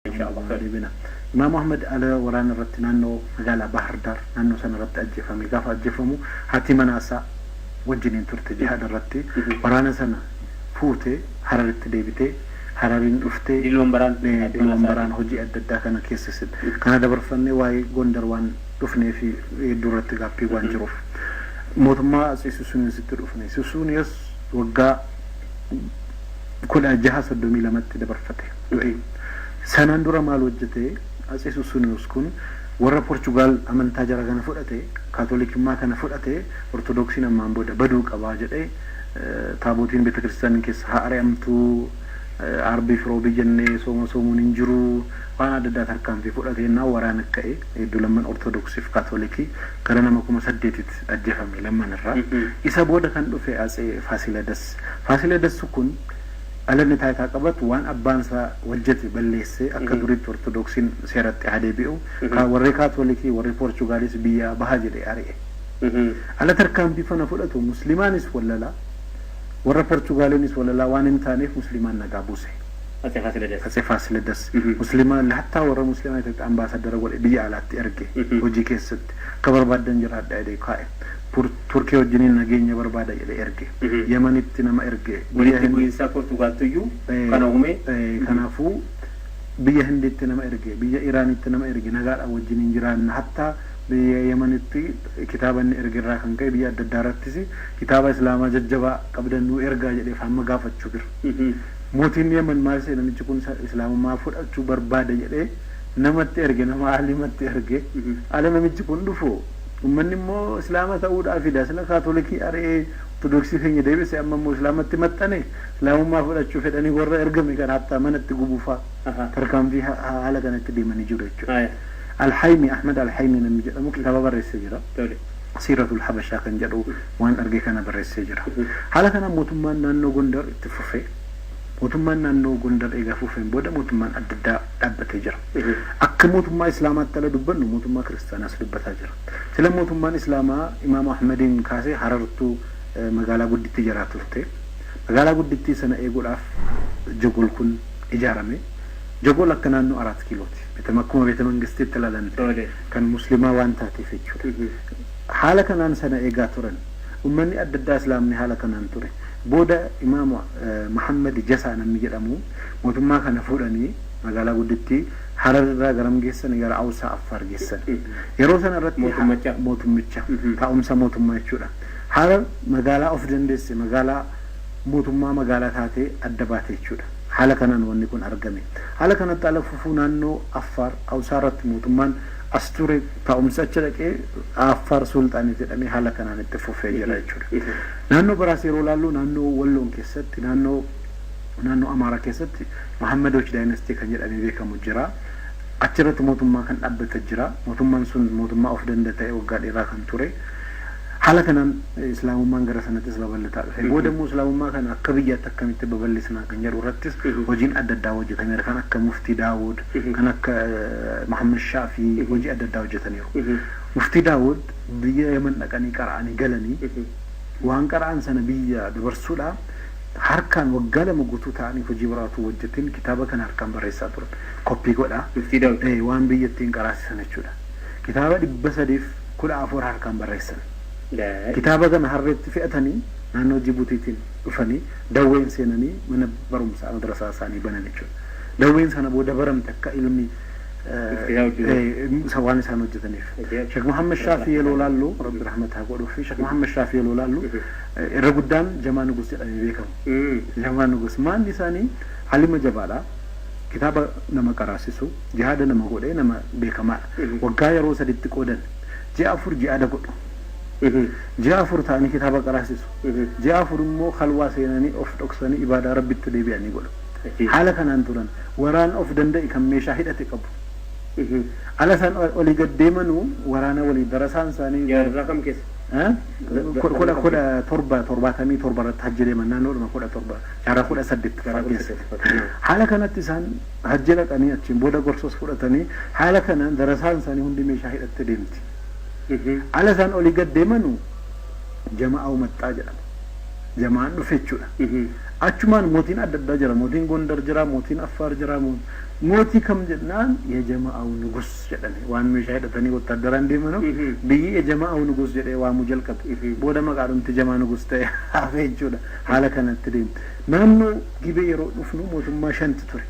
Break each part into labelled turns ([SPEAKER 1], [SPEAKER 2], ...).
[SPEAKER 1] Inshallah.
[SPEAKER 2] Deebina. Imaam Ahmad ala waraana irratti naannoo magaalaa Bahar Daar naannoo sana irratti ajjeefame. Gaafa ajjeefamu haati manaasaa wajjiniin turte jihaada irratti. Waraana sana fuutee Hararitti deebitee, Harariin dhuftee
[SPEAKER 1] Dilwan baraan.
[SPEAKER 2] Dilwan baraan hojii adda addaa kana keessa kana dabarfannee, waa'ee Gondar waan dhufnee fi hedduu irratti gaaffii waan jiruuf. Mootummaa Atsee Susuuniyositti dhufne. Susuuniyos waggaa 1632tti dabarfate. Sanaan dura maal hojjete? Atsee Susuuniyos kun warra Portugaal amantaa jara kana fudhate, Kaatolikummaa kana fudhate, Ortodoksiin ammaan booda baduu qabaa jedhee, taabotiin beeta kiristaanii keessa haa ari'amtuu, arbii fi roobii jennee sooma soomuun hin jiru, waan adda addaa tarkaanfii fudhate naa waraana ka'e hedduu lamman Ortodoksii fi Kaatolikii gara nama 8000tti ajjeefame lamman irraa. Isa booda kan dhufe Atsee Faasiladas. Faasiladas kun dhalanni taayitaa qabatu waan abbaan isaa hojjete balleessee akka duriitti Ortodoksiin seeratti haa deebi'u, warri Kaatolikii warri Poorchugaalis biyyaa baha jedhee ari'e. Ala tarkaanfii fana fudhatu Muslimaanis wallalaa, warra Poorchugaaliinis wallalaa waan hin taaneef Muslimaan nagaa buuse.
[SPEAKER 1] Atsee Faasiladas.
[SPEAKER 2] Atsee Faasiladas. Muslimaan hattaa warra Muslimaa Itoophiyaa ambaasadara godhe biyya alaatti erge, hojii keessatti akka barbaaddan jiraadha jedhee kaa'e. Turkii wajjiniin nageenya barbaada jedhee erge. Yemanitti nama erge.
[SPEAKER 1] Walitti bu'iinsa Poortugaaltuyyuu kana uume.
[SPEAKER 2] Kanaafuu biyya Hindiitti nama erge, biyya Iraanitti nama erge, nagaadhaan wajjiniin jiraanna. Hattaa biyya Yemanitti kitaaba inni erge irraa kan ka'e biyya adda addaa irrattis kitaaba Islaamaa jajjabaa qabdan nuu ergaa jedhee hamma gaafachuu bira. Mootiin Yemen maal se'e, namichi kun Islaamummaa fudhachuu barbaada jedhee namatti erge, nama alimatti erge. Ala namichi kun dhufu uummanni immoo Islaama ta'uudhaaf fida, sila Kaatolikii ari'ee Ortodoksii keenya deebise, amma immoo Islaamatti maxxane, Islaamummaa fudhachuu fedhanii warra ergame kan hattaa manatti gubufaa tarkaanfii haala kanatti deemanii jiru jechuudha. Alhaymi, Ahmad Alhaymi namni jedhamu kitaaba barreessee jira. Siiratul Habashaa kan jedhu waan arge kana barreessee jira. Haala kanaan mootummaan naannoo Gondar itti fufee, mootummaan naannoo Gondar eegaa fufeen booda mootummaan adda addaa dhaabbatee jira. Akka mootummaa Islaamaatti ala dubbannu mootummaa Kiristaanaas dubbataa jira. Sila mootummaan Islaamaa Imaam Ahmadiin kaasee Harartuu magaalaa guddittii jaraa turte. Magaalaa guddittii sana eeguudhaaf Jogol kun ijaarame. Jogol akka naannoo Araat Kiilooti. Akkuma beeta mangistiitti ilaalan kan Muslimaa waan taateef jechuudha. Haala kanaan sana eegaa turan. Uummanni adda addaa Islaamni haala kanaan ture. Booda Imaam Muhammad Jasaa namni jedhamu mootummaa kana fuudhanii magaalaa guddittii Harar irraa garam geessan? Gara Awsaa Affaar geessan. Yeroo sana irratti mootummicha taa'umsa mootummaa jechuudha. Harar magaalaa of dandeesse, magaalaa mootummaa magaalaa taatee adda baate jechuudha. Haala kanaan wanni kun argame. Haala kanatti ala fufuu naannoo Affaar Awsaa irratti mootummaan as ture taa'umsa achi dhaqee Affaar Sulxaanii jedhamee haala kanaan itti fufee jira jechuudha. Naannoo biraas yeroo ilaallu naannoo Walloon keessatti, naannoo Amaaraa keessatti Mahammadoch dynasty kan jedhamee beekamu jira. Achirratti mootummaa kan dhaabbate jira. Mootummaan sun mootummaa of danda'a ta'e waggaa dheeraa kan ture. Haala kanaan Islaamummaan gara sanattis babal'ataa dhufe. Booda immoo Islaamummaa kana akka biyyaatti akkamitti babal'isnaa kan jedhu irrattis hojiin adda addaa hojjetameera. Kan akka Muftii Daawud, kan akka Muhammad Shaafii hojii adda addaa hojjetaniiru. Muftii Daawud biyya Yemen dhaqanii qara'anii galanii waan qara'an sana biyya dabarsuudhaa harkaan waggaa 2 guutuu ta'anii hojii biraatu hojjetin kitaaba kana harkaan barreessaa turan. Koppii godhaa.
[SPEAKER 1] Muftii Daawud.
[SPEAKER 2] Waan biyya ittiin qaraasisan jechuudha. Kitaaba 314 harkaan barreessan. Kitaaba kana harreetti fe'atanii naannoo Jibuutiitiin dhufanii dawween seenanii mana barumsaa madrasaa isaanii banan jechuudha. Dawween sana booda baramte akka ilmi waan isaan hojjetaniif. Sheekh Muhammad Shaafii yeroo laallu, Rabbi rahmataa godhuu fi Sheekh Muhammad Shaafii yeroo laallu irra guddaan Jamaa Nugus jedhamee beekamu. Jamaa Nugus maalli isaanii alima jabaadha. Kitaaba nama qaraasisu, jihaada nama godhee nama beekamaadha. Waggaa yeroo saditti qoodan, ji'a 4 jihaada godhu. Ji'a 4 ta'anii kitaaba qaraasisu. Ji'a 4 immoo khalwaa seenanii of dhoksanii ibaadaa Rabbitti deebi'anii godhu. Haala kanaan turan. Waraana of danda'e kan meeshaa hidhate qabu. Ala isaan olii gad deemanuu waraana walii darasaan isaanii.
[SPEAKER 1] Jaarraa kam keessa?
[SPEAKER 2] 1777 irratti hajji deeman, naannoodhuma 17 jaarraa 18ffaa keessa. Haala kanatti isaan hajji dhaqanii achiin booda gorsos fudhatanii haala kanaan darasaan isaanii hundi meeshaa hidhatte deemti. Ala isaan olii gad deemanu jama'aa maxxaa jedhama. Jama'aan dhufe jechuudha. Achumaan mootiin adda addaa jira. Mootiin Gondar jira, mootiin Affaar jira. Mootii kam jennaan የጀማአው ንጉስ jedhani waan meeshaa hidhatanii wotaaddaraan deemanu biyyi የጀማአው ንጉስ jedhee waamuu jalqabe. Booda maqaadhumti jamaa nugus ta'e hafe jechuudha. Haala kanatti deemu. Naannoo Gibee yeroo dhufnu mootummaa shanti ture.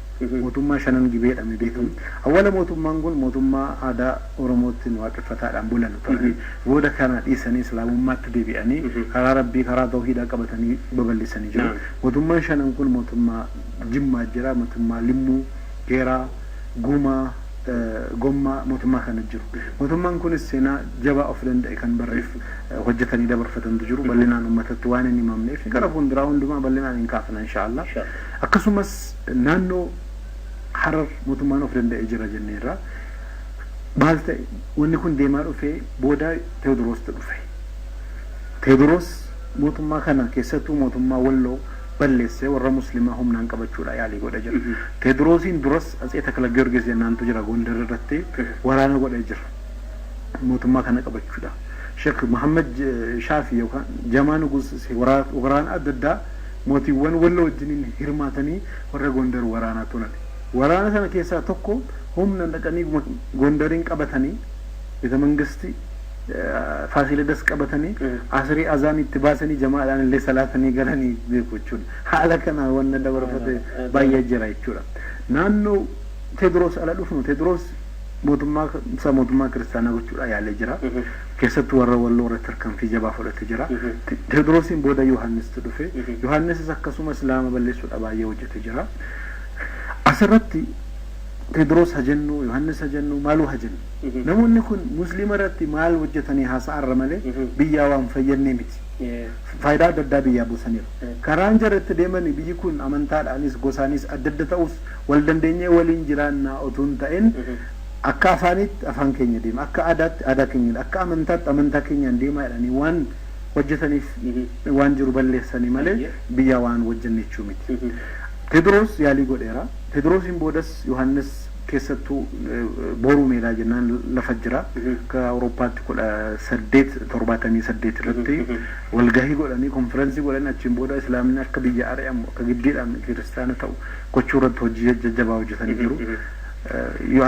[SPEAKER 2] Mootummaa shanan Gibee jedhamee beekamu. Awwala mootummaan kun mootummaa aadaa Oromootiin waaqeffataadhaan bulan turani. Booda kana dhiisanii Islaamummaatti deebi'anii karaa Rabbii, karaa tawhiidaa qabatanii babal'isanii jiru. Mootummaan shanan kun mootummaa Jimmaa jira, mootummaa Limmuu, Geeraa, Gumaa, Gommaa, mootummaa kana jiru. Mootummaan kunis seenaa jabaa of danda'e kan barreef hojjetanii dabarfatantu jiru. Bal'inaan uummatatti waan hin himamneef gara fuulduraa hundumaa bal'inaan hin kaafna inshaallah. Akkasumas naannoo Harar mootummaan of danda'e jira jenneerra. Maal ta'e, wanni kun deemaa dhufee booda Teewodiroostu dhufe. Teewodiroos mootummaa kana, keessattuu mootummaa Walloo balleessee warra Muslimaa humnaan qabachuudha yaalii godhe jira. Teewodiroosiin duras Atsee Takla Giyoorgis jennaantu jira, Gondar irratti waraana godhee jira. Mootummaa kana qabachuudha. Sheekh Muhammad Shaafi yookaan Jamaa Nugus waraana adda addaa mootiiwwan Walloo wajjiniin hirmaatanii warra Gondar waraanaa turan. Waraana sana keessaa tokko humna dhaqanii Gondariin qabatanii ቤተ መንግስት Faasilidas qabatanii asrii azaan itti baasanii jamaadhaan illee salaatanii galanii beeku jechuudha. Haala kana wanna dabarfate baay'ee jira jechuudha. Naannoo Teediroos ala dhufnu, Teediroos mootummaa isaa mootummaa kiristaanaa gochuudha yaalee jira. Keessattuu warra Walloo irratti tarkaanfii jabaa fudhatee jira. Teediroosiin booda Yohaannistu dhufe. Yohaannisis akkasuma Islaama balleessuudha baay'ee hojjetee jira. Asirratti Teediroos haa jennu, Yohaannis haa jennu, maaluu haa jennu, namoonni kun Musliima irratti maal hojjetanii haasa'arra malee biyyaa waan fayyadnee miti. Faayidaa adda addaa biyyaa buusaniiru. Karaan jara itti deemanii biyyi kun amantaadhaanis gosaanis adda adda ta'us wal dandeenyee waliin jiraannaa otoo hin ta'in, akka afaanitti afaan keenya deema, akka aadaatti aadaa keenya, akka amantaatti amantaa keenyaan deemaa jedhanii waan hojjetaniif waan jiru balleessanii malee biyya waan hojjenne jechuu miti. Teediroos yaalii godheera. Teediroosiin boodas Yohaannis keessattuu Boruu Meedaa jennaan lafa jira. Akka Awurooppaatti 1878 irratti walgahii godhanii, konferensii godhanii, achiin booda Islaamni akka biyya ari'amu, akka giddiidhaan kiristaana ta'u gochuu irratti hojii jajjabaa hojjetanii jiru.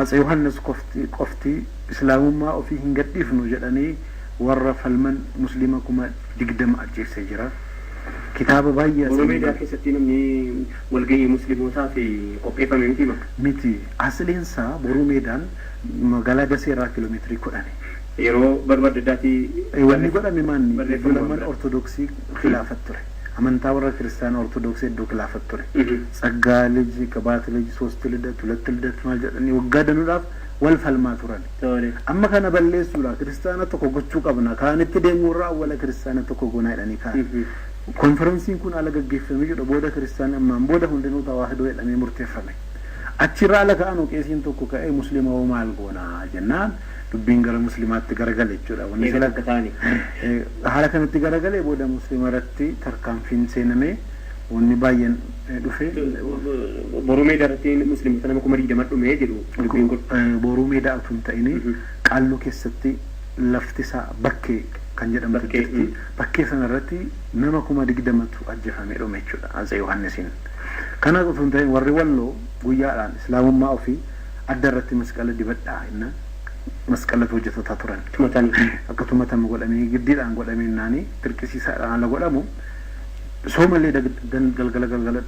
[SPEAKER 2] Atse Yohaannis qofti Islaamummaa ofii hin gadhiifnu jedhanii warra falman Musliima 20,000 ajjeesee jira. Kitaaba baay'ee
[SPEAKER 1] Boruu Meedaa keessatti namni walgahii Muslimootaa fi qopheeffame miti bakka.
[SPEAKER 2] Miti. Asliinsaa Boruu Meedaan magaalaa Dasee irraa kiiloomeetirii 10.
[SPEAKER 1] Yeroo barba adda addaatti
[SPEAKER 2] Wanni godhame maanni
[SPEAKER 1] barreeffama
[SPEAKER 2] lamaan Ortodoksii khilaafat ture. Amantaa warra Kiristaana Ortodoksii iddoo khilaafat ture. ጸጋ ልጅ ቅባት ልጅ ሶስት ልደት ሁለት ልደት maal jedhanii waggaa danuudhaaf wal falmaa turan. Amma kana balleessuudha kiristaana tokko gochuu qabna, kaanitti deemuurraa awwala kiristaana tokko goonaa jedhanii kaan. Konferensiin kun ala gaggeeffamee jedhu booda kiristaana ammaan booda hundinuu tawaahidoo jedhamee murteeffame. Achirraa ala ka'anu qeesiin tokko ka'ee Musliima hoo maal goonaa jennaan dubbiin gara Muslimaatti garagale jechuudha. Wanni
[SPEAKER 1] Eega
[SPEAKER 2] sila
[SPEAKER 1] takka ta'anii.
[SPEAKER 2] Haala kanatti garagalee booda Musliima irratti tarkaanfiin seenamee wanni baay'een dhufe.
[SPEAKER 1] Boruu Meedaa irratti Musliimota nama 20,000 dhumee jedhu dubbiin kun.
[SPEAKER 2] Boruu Meedaa otoo hin ta'in Qaalluu keessatti lafti isaa Bakkee kan jedhamtu
[SPEAKER 1] Bakkee,
[SPEAKER 2] jirti. Bakkee sana irratti nama 20,000tu ajjeefamee dhume jechuudha Atsee Yohaannisiin. Kana otoo hin ta'in warri Walloo guyyaadhaan Islaamummaa ofii adda irratti masqala dibadhaa jennaan masqalatu hojjetotaa turan.
[SPEAKER 1] Tumatanii.
[SPEAKER 2] Akka tumatamu godhamee giddiidhaan godhamee naanii dirqisiisaadhaan ala godhamu soomallee galgala galgala